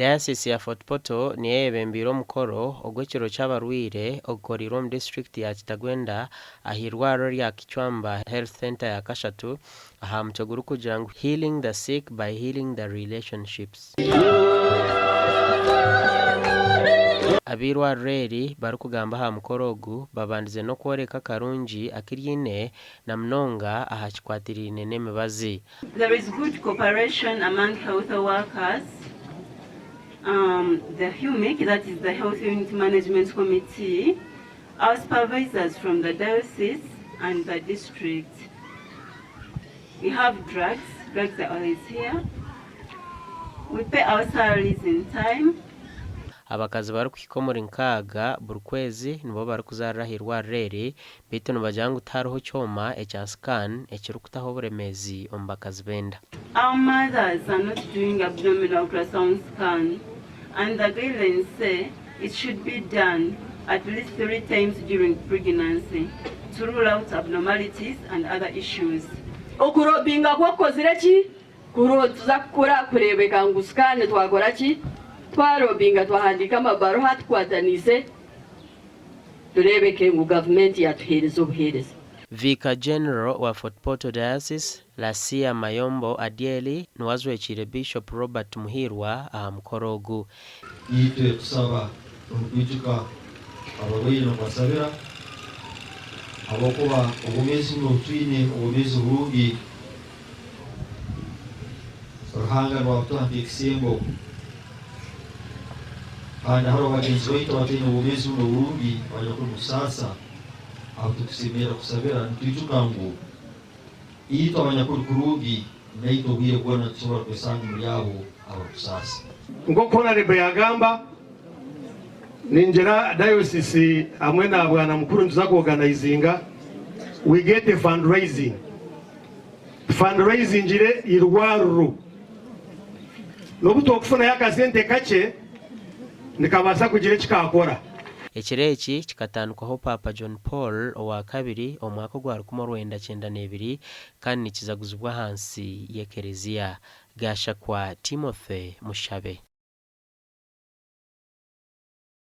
Dayasiisi ya Fort Portal niyo eyebembeire omukoro ogw'ekiro ky'abarwaire ogukoreirwe omu disiturikiti ya Kitagwenda ah'eirwariro rya Kichwamba Health Centre ya kashatu aha mutwe gurikugira ngu Healing the Sick by Healing the Relationships. Ab'eirwariro eri barikugamba aha mukoro ogu babandize n'okworeka akarungi aku riine na munonga aha kikwatiraine n'emibazi. There is good cooperation among health workers, the HUMIC, that is the Health Unit Management Committee, our supervisors from the diocese and the district. We have drugs, drugs are always here. We pay our salaries in time. Abakazi barikuhika omuri nkaaga buri kwezi nibo barikuzaarira aha irwariro eri Beitu nibagira ngu tihariho kyoma ekya scan ekirikutaho oburemeezi omu bakazi b'enda. Our mothers are not doing abdominal ultrasound scan and the guidelines say it should be done at least 3 times during pregnancy to rule out abnormalities and other issues. Okurobinga kwo kukozire ki? Tuza kukora kureebeka ngu scan twakora ki? Twarobinga twahandiika amabaruha tukwataniise. Tureebeke ngu gavumenti yaatuheereza obuheereza. Vicar General wa Fort Portal Diocese, Lasia Mayombo Adyeli niwe ajwekiire Bishop Robert Muhiirwa aha mukoro ogu. Itwe tusaba omu kwijuka abarwaire n'okubasabira, habwokuba obwomeezi bunu obu twine, obwomeezi oburungi, Ruhanga nuwe abutuha nk'ekisembo. Kandi haroho bagenzi baitu abataine obwomeezi bunu oburungi abanyakuli omu kusaasa, abu tukusemerra kusabira nitwijuka ngu itwe abanyakuli kurungi naitwe obwire bwona nitusobora kwesanga omuli abo abarukusaasa. Nk'oku Honarebo yagamba, ningira Diocese hamwe na Bwana Mukuru nituza ku organizinga we get a fundraising. Tufundraisingire eirwariro. N'obu twokufunayo akasente kakye, nikabaasa kugira eki kaakora. Ekiro eki kikatandikwaho Paapa John Paul owa kabiri omu mwaka ogwa 1992 kandi nikizaguzibwa ahansi y'ekereziya. Gashakwa Timothy Mushabe.